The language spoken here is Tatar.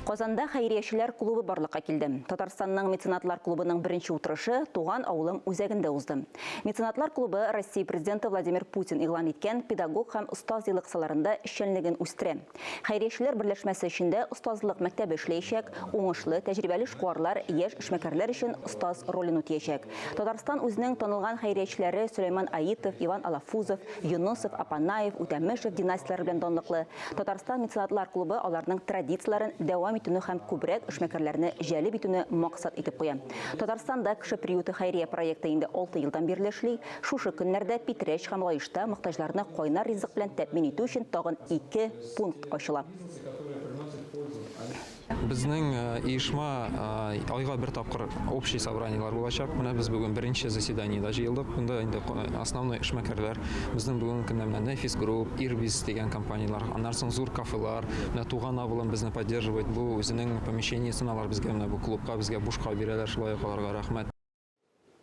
Казанда хәйриячеләр клубы барлыкка килде. Татарстанның меценатлар клубының беренче утырышы Туган авылым үзәгендә узды. Меценатлар клубы Россия Президенты Владимир Путин игълан иткән Педагог һәм остаз елы кысаларында эшчәнлеген үстерә. Хәйриячеләр берләшмәсе эчендә остазлык мәктәбе эшләячәк, уңышлы, тәҗрибәле эшкуарлар яшь эшмәкәрләр өчен остаз ролен үтиячәк. Татарстан үзенең танылган хәйриячеләре Сөләйман Аитов, Иван Алафузов, Юнысов, Апанаев, Үтәмешев династияләре белән данлыклы. Татарстан меценатлар клубы аларның традицияләрен дәвам итүне һәм күбрәк эшмәкәрләрне җәлеп итүне максат итеп куя. Татарстанда Кеше приюты хәйрия проекты инде алты елдан бирле эшли. Шушы көннәрдә Питрәч һәм Лаешта мохтаҗларны кайнар ризык белән тәэмин итү өчен тагын ике пункт ачыла. Безнең оешма айга бер тапкыр общий собраниелар булачак. Менә без бүген беренче заседаниедә җыелдык. Монда инде основной эшмәкәрләр, безнең бүгенге көндә менә Нефис Групп, Ирбис дигән компанияләр, аннан соң зур кафелар, менә Туган авылым безне поддерживает. Бу үзенең помещениесен алар безгә менә бу клубка безгә бушка бирәләр, шулай ук аларга рәхмәт.